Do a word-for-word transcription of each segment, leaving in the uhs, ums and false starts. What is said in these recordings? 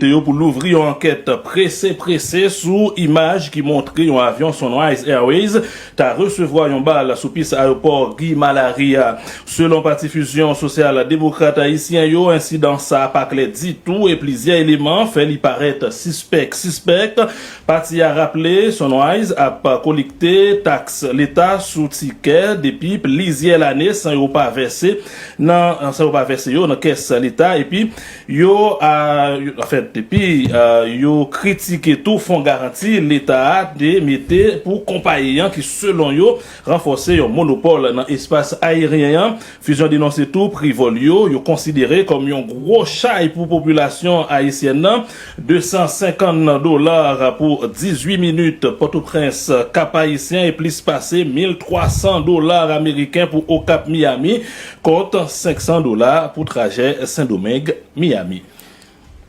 Te yo pou louvri yon ankèt prese prese sou imaj ki montre yon avyon Sunrise Airways ta resevwa yon bal sou pis ayewopò Guy Malary a. Selon Pati Fizyon Sosyal Demokrat Ayisyen yo, ensidan sa a pa klè ditou e plizyè eleman fè li parèt sispèk. Sispèk. Pati a raple Sunrise ap kolekte taks leta sou tikè depi plizyè lane san yo pa vèse nan, san yo pa vèse yo nan kès leta, epi yo, a, yo, anfèt, epi, a, yo kritike tou fon garanti leta a te mete pou konpayi an ki, selon yo, ranfòse yon monopòl nan espas ayeryen an. Fizyon denonse tou pri vòl yo, yo konsidere kòm yon gwo chay pou popilasyon ayisyèn nan. De san senkant dola pou dizuit minit Pòtoprens, Kap Ayisyen, e plis pase mil twa san dola ameriken pou Okap Miami, kont senk san dola pou trajè Sendomeng Miami.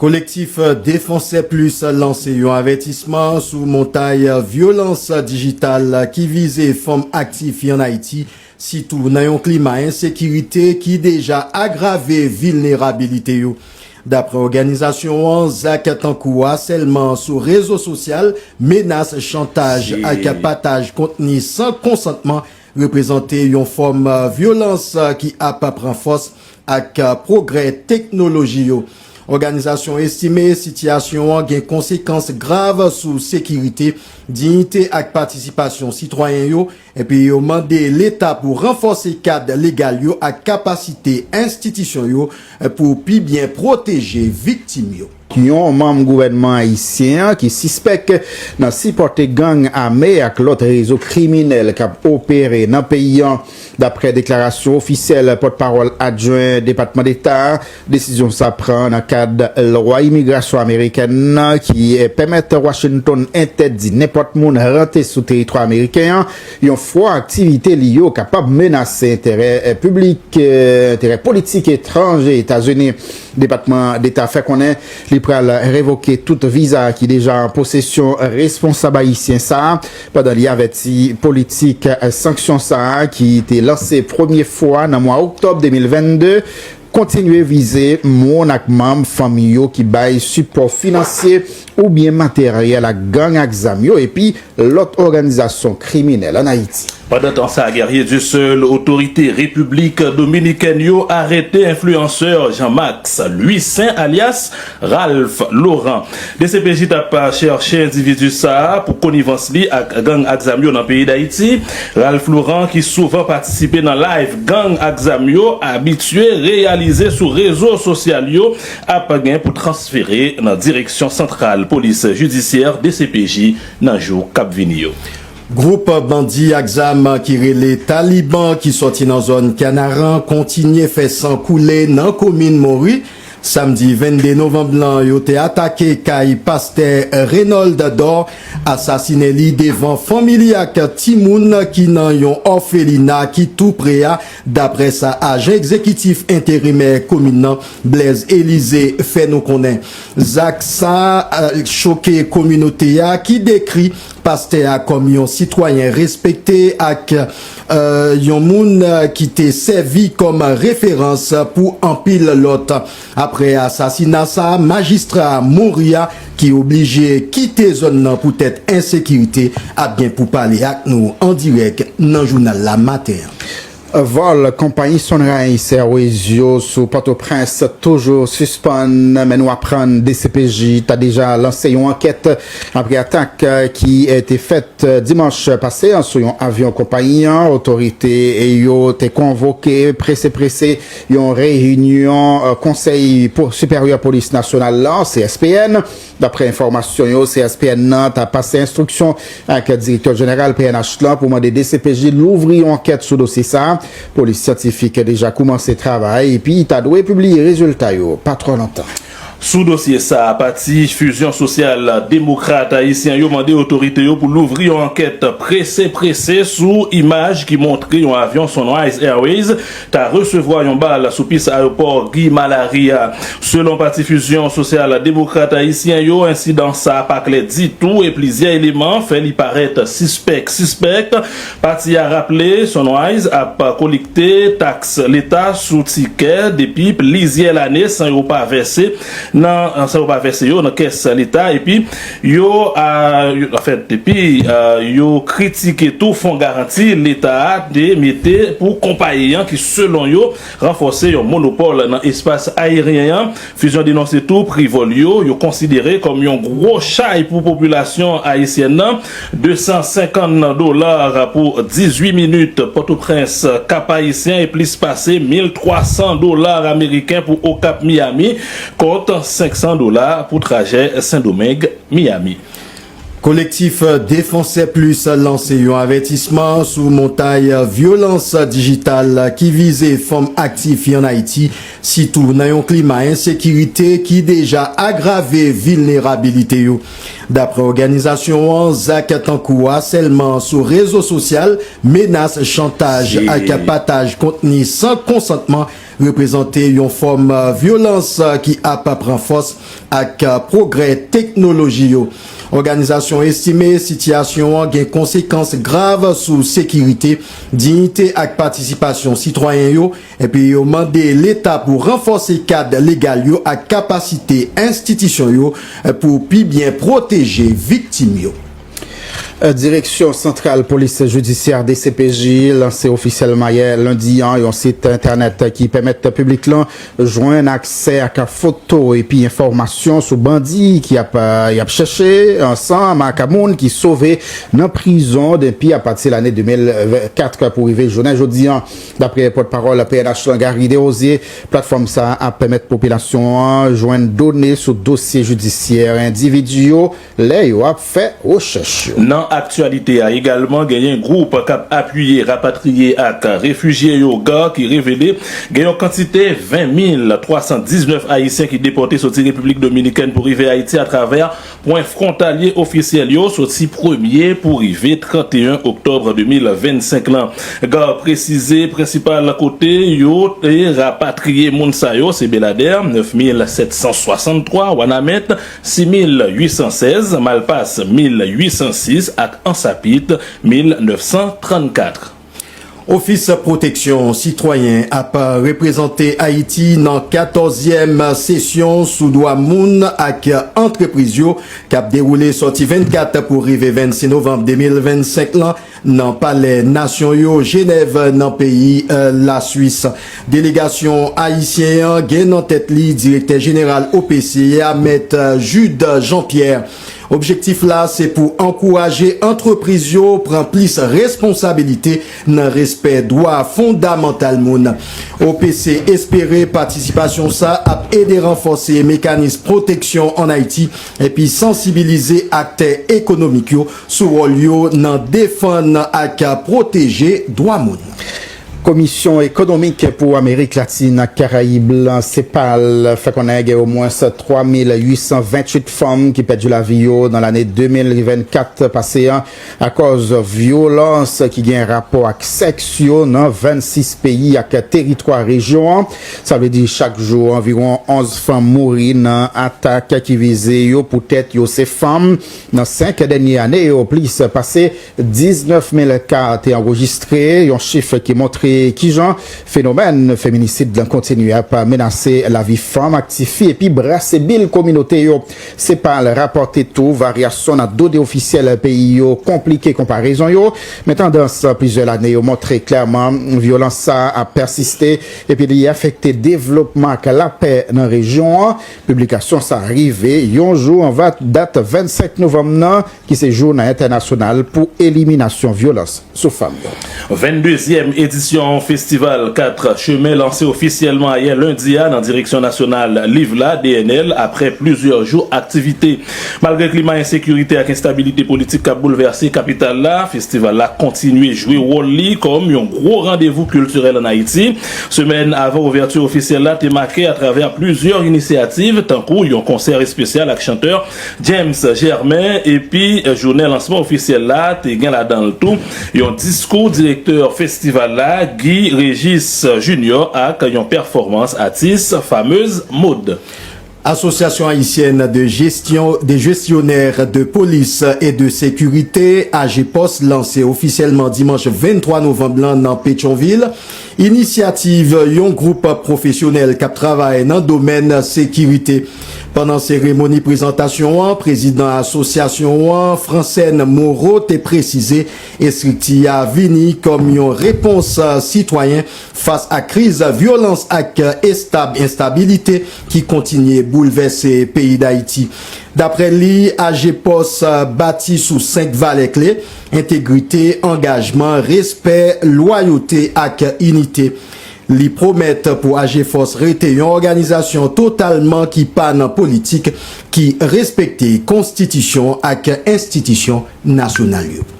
Kolektif Défenseurs Plus lanse yon avètisman sou montay vyolans dijital ki vize fanm aktif an Ayiti, sitou nan yon klima ensekirite ki deja agrave vilnerabilite yo. Daprè òganizasyon an, zak tankou asèlman sou rezo sosyal, menas, chantaj ak pataj kontni san konsantman reprezante yon fòm, a, vyolans, a, ki ap pran fòs ak, a, pwogrè teknoloji yo. Òganizasyon estime sitiyasyon an gen konsekans grav sou sekirite, diyite ak patisipasyon sitwayen yo, epi yo mande leta pou ranfòse kad legal yo ak kapasite enstitisyon yo pou pi byen pwoteje viktim yo. Yon manm gouvènman ayisyen an ki sispèk nan sipòte gang ame ak lòt rezo kriminèl k ap opere nan peyi an. Daprè deklarasyon ofisyèl pòtpawòl adjwen Depatman Deta a, desizyon sa pran nan kad lwa imigrasyon amerikèn nan ki pèmèt Washington entèdi nenpòt moun rantre sou teritwa ameriken an, yon fwa aktivite li yo kapab menase enterè, eh, piblik, eh, enterè politik etranje Etazini. Depatman Deta fè konnen li pral revoke tout viza ki deja an posesyon responsab ayisyen sa a, pandan li avèti politik, eh, sanksyon sa a ki te lanse premye fwa nan mwa oktòb de mil vennde, kontinye vize moun ak manm fanmi yo ki bay sipò finansye oubyen materyèl ak gang ak zam yo epi lòt òganizasyon kriminèl ann Ayiti. Pandantan sa, Guerrier Dieuseul, otorite Repiblik Dominikèn yo arete enfliyansè Jean Max Louissaint alyas Ralph Laurent. D C P J t ap chèche endividi sa a pou konivans li ak gang ak zam yo nan peyi Dayiti. Ralph Laurent, ki souvan patisipe nan live gang ak zam yo abitye reyalize sou rezo sosyal yo, ap gen pou transfere nan Direksyon Santral Polis Jidisyè, D C P J, nan jou k ap vini yo. Gwoup bandi ak zam ki rele Taliban, ki sòti nan zòn Kanaran, kontinye fè san koule nan komin Mori. Samdi vennde novanm lan, yo te atake kay pastè Reynold Dor, asasinen li devan fanmi li ak timoun ki nan yon òfelina ki tou pre a, daprè sa ajan egzekitif enterimè komin nan, Blaise Elysée, fè nou konnen. Zak sa a, a, choke kominote a, ki dekri pastè a kòm yon sitwayen respekte ak, e, yon moun, e, ki te sèvi kòm referans pou anpil lòt. Apre asasina sa a, majistra Mori a, ki oblije kite zòn nan poutèt ensekirite, ap gen pou pale ak nou an dirèk nan jounal la maten an. Vòl konpayi Sunrise Airways yo sou Pòtoprens toujou sispann, men nou aprann D C P J ta deja lanse yon ankèt apre atak, eh, ki, eh, te fèt, eh, dimanch pase an sou yon avyon konpayi an. Otorite, eh, yo te konvoke prese prese yon reyinyon, eh, Konsèy Po-, Siperyè Polis Nasyonal la, C S P N. Daprè enfòmasyon yo, C S P N nan ta pase enstriksyon ak Direktè Jeneral P N H lan pou mande D C P J louvri yon ankèt sou dosye sa a. Polis syantifik deja koumanse travay epi ta dwe pibliye rezilta yo pa twò lontan. Sou dosye sa a, Pati Fizyon Sosyal Demokrat Ayisyen yo mande otorite yo pou louvri yon ankèt prese prese sou imaj ki montre yon avyon Sunrise Airways ta resevwa yon bal sou pis ayewopò Guy Malary a. Selon Pati Fizyon Sosyal Demokrat Ayisyen yo, ensidan sa a pa klè ditou e plizyè eleman fè li parèt sispèk. Sispèk. Pati a raple Sunrise ap kolekte taks leta sou tikè depi plizyè lane san yo pa vèse nan, nan sa yo pa vèse yo nan kès Leta, epi yo, a, yo, anfèt, epi, a, yo kritike tou fon garanti Leta a te mete pou konpayi an ki, selon yo, ranfòse yon monopòl nan espas ayeryen an. Fusion denonse tou pri vòl yo, yo konsidere kòm yon gwo chay pou popilasyon ayisyèn nan. De san senkant dola pou dizuit minit Pòtoprens, Kap Ayisyen, e plis pase mil twa san dola ameriken pou Okap Miami, kont senk san dola pou trajè Sendomeng Miami. Kolektif Défenseurs Plus lanse yon avètisman sou montay vyolans dijital ki vize fanm aktif an Ayiti, sitou nan yon klima ensekirite ki deja agrave vilnerabilite yo. Dapre òganizasyon an, zak tankou asèlman sou rezo sosyal, menas, chantaj ak pataj kontni san konsantman reprezante yon fòm vyolans ki ap pran fòs ak pwogrè teknoloji yo. Òganizasyon estime sitiyasyon an gen konsekans grav sou sekirite, diyite ak patisipasyon sitwayen yo, epi yo mande Leta pou ranfòse kad legal yo ak kapasite enstitisyon yo pou pi byen pwoteje viktim yo. Direksyon Santral Polis Jidisyè, D C P J, lanse ofisyèlman yè lendi an yon sit entènèt ki pèmèt piblik lan jwenn aksè ak foto epi enfòmasyon sou bandi ki ap, y ap chèche, ansanm ak moun ki sove nan prizon depi apati lane de mil kat pou rive jounen jodi an. Dapre pòtpawòl P N H lan, Gary Desrosiers, platfòm sa a ap pèmèt popilasyon an jwenn done sou dosye jidisyè endividi yo lè yo ap fè rechèch yo. Nan aktyalite a egalman, genyen gwoup k ap apiye rapatriye ak refijye yo, GARR, ki revele gen yon kantite ven mil twa san diznèf Ayisyen ki depòte soti Repiblik Dominikèn pou rive Ayiti atravè pwen fwontalye ofisyèl yo soti premye pou rive trannteyen oktòb de mil vennsenk lan. GARR presize prensipal kote yo te rapatriye moun sa yo se Beladè, nèf mil sèt san swasanntwa, Wanament, sis mil uit san sèz, Malpas, mil uit san sis, ak Ansapit, mil nèf san trannkat. Ofis Pwoteksyon Sitwayen ap reprezante Ayiti nan katòzyèm sesyon sou dwa moun ak antrepriz yo k ap dewoule sòti vennkat pou rive vennsis novanm de mil vennsenk lan nan Palè Nasyon yo, Jenèv, nan peyi, e, Laswis. Delegasyon ayisyen an gen nan tèt li direktè jeneral O P C a, Mèt Jude Jean-Pierre. Objektif la se pou ankouraje antrepriz yo pran plis responsabilite nan respè dwa fondamantal moun. O P C espere patisipasyon sa ap ede ranfòse mekanis pwoteksyon ann Ayiti epi sansibilize aktè ekonomik yo sou wòl yo nan defann ak pwoteje dwa moun. Komisyon Ekonomik pou Amerik Latin ak Karayib lan, CEPAL, fè konnen gen omwens twa mil uit san venntuit fanm ki pèdi lavi yo nan lane de mil vennkat pase an akòz vyolans ki gen rapò ak sèks yo nan vennsis peyi ak teritwa rejyon an. Sa vle di chak jou anviwon onz fanm mouri nan atak ki vize yo poutèt yo se fanm. Nan senk dènye ane yo, plis pase diznèf mil ka te anrejistre, yon chif ki montre kijan fenomèn feminisid lan kontinye ap menase lavi fanm ak tifi epi brase bil kominote yo. CEPAL rapòte tou varyasyon nan done ofisyèl peyi yo konplike konparezon yo, men tandans plizyè lane yo montre klèman vyolans sa a ap pèsiste epi li afekte devlopman ak lapè nan rejyon an. Piblikasyon sa a rive yon jou anvan dat vennsenk novanm nan, ki se jounen entènasyonal pou eliminasyon vyolans sou fanm yo. Venndezyèm edisyon festival Kat Chemen lanse ofisyèlman ayè lendi a nan Direksyon Nasyonal Liv la, D N L, apre plizyè jou aktivite. Malgre klima ensekirite ak enstabilite politik k ap boulvèse kapital la, festival la kontinye jwe wòl li kòm yon gwo randevou kiltirèl ann Ayiti. Semèn avan ouvèti ofisyèl la te make atravè plizyè inisyativ, tankou yon konsè espesyal ak chantè James Germain, epi jounen lansman ofisyèl la te gen ladan l tou yon diskou direktè festival la, Guy Régis Junior, ak yon pèfòmans atis Fameuse Mode. Association haïtienne de gestion, des gestionnaires de police et de sécurité, AGEPOS, lanse ofisyèlman dimanch venntwa novanm lan nan Petyonvil inisyativ yon gwoup pwofesyonèl k ap travay nan domèn sekirite. Pandan seremoni prezantasyon an, prezidan asosyasyon an, Francène Moreau, te presize estrikti a vini kòm yon repons sitwayen fas a kriz vyolans ak estab, enstabilite ki kontinye boulvèse peyi Dayiti. Daprè li, AGEPOS bati sou senk valè kle: entegrite, angajman, respè, lwayote ak inite. Li pwomèt pou AGEPOS rete yon òganizasyon totalman ki pa nan politik, ki respekte konstitisyon ak enstitisyon nasyonal yo.